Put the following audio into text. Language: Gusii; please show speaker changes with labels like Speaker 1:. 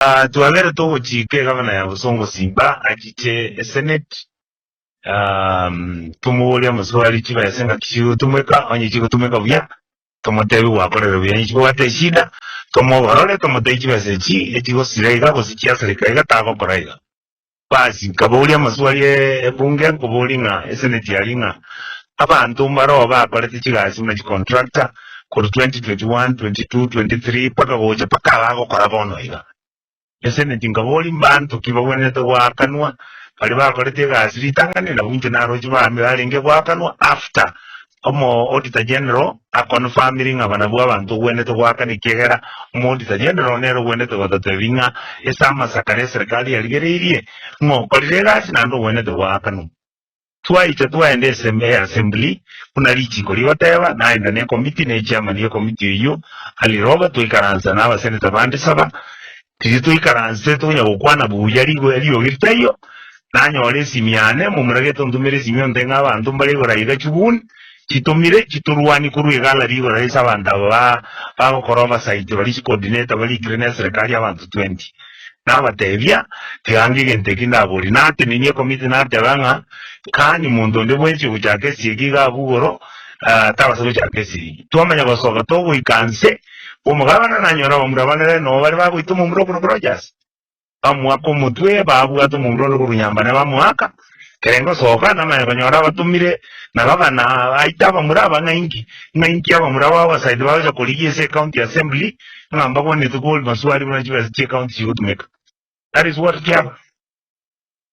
Speaker 1: Twabere togochika egavana ya Bosongo Simba achiche esenate tomoborie amaswali chibesa engaki chigotumeka onye chigotumeka buya tomotebi gwakorire buya onye chikobwate eshida tomogorore tomotebi chibesa echi echigosira iga gose chiasareka iga tagokora iga. Basi nkaboria amaswali ebunge nkoboria ng'a esenate yaria ng'a abanto mbaroo bakorete chigasi buna chicontractor korwa 2021, 22, 23 mpaka gocha mpaka abagokora bono iga. Esenate nkaboria mbanto ki bagwenerete goakanwa baria bakorete egasi ritang'ani nabwo inche naroche barenge goakanwa after Omo Auditor General a confirmire ng'a banabwo abanto ogwenerete goakana ekiagera omo Auditor General nere ogwenerete gototebia ng'a ase amasakara eserekari yarigereirie ng'a okorire egasi naende ogwenerete goakanwa. Twaicha twaenda ase assembly buna richiko rigoteba, naenda ne committee ne chairman ye committee eyio Ali Roba twaikaransa na abasenator bande saba, riria twaikaransete tonya gokwana buya riogi ritaiyo, Nanyore esimi yane, momura gete ontomere esimi onte ng'a abanto mbare igoro aiga chiguni chitomire chitorwani korwa egala rigoro ase abanto aba ba bagokora oversight baria chicoordinator barikire ne eserekari abanto 20. Nabatebia, tiga ange egento eki ndaborie. Natenenia ekomiti nateba ng'a kani monto onde bwensi ogochaka esiegi iga abwo igoro tabasa gochaka esegi. Twamanya gosoka togoika nse, omogabana nanyora abamura bane noo bare bagoita omomura okorokwa Rogers. Bamoaka omotwe, babwata omomura onde korwa nyambane bamoaka, kere ngosoka namanya konyora abatomire na gavana aite abamura aba ng'a inki, ng'a inki abamura ba oversight bagocha korigia ase ecounty assembly ng'a mbagwenerete kori maswali buna chibesa chie county chigotumeka. That is what kiaba.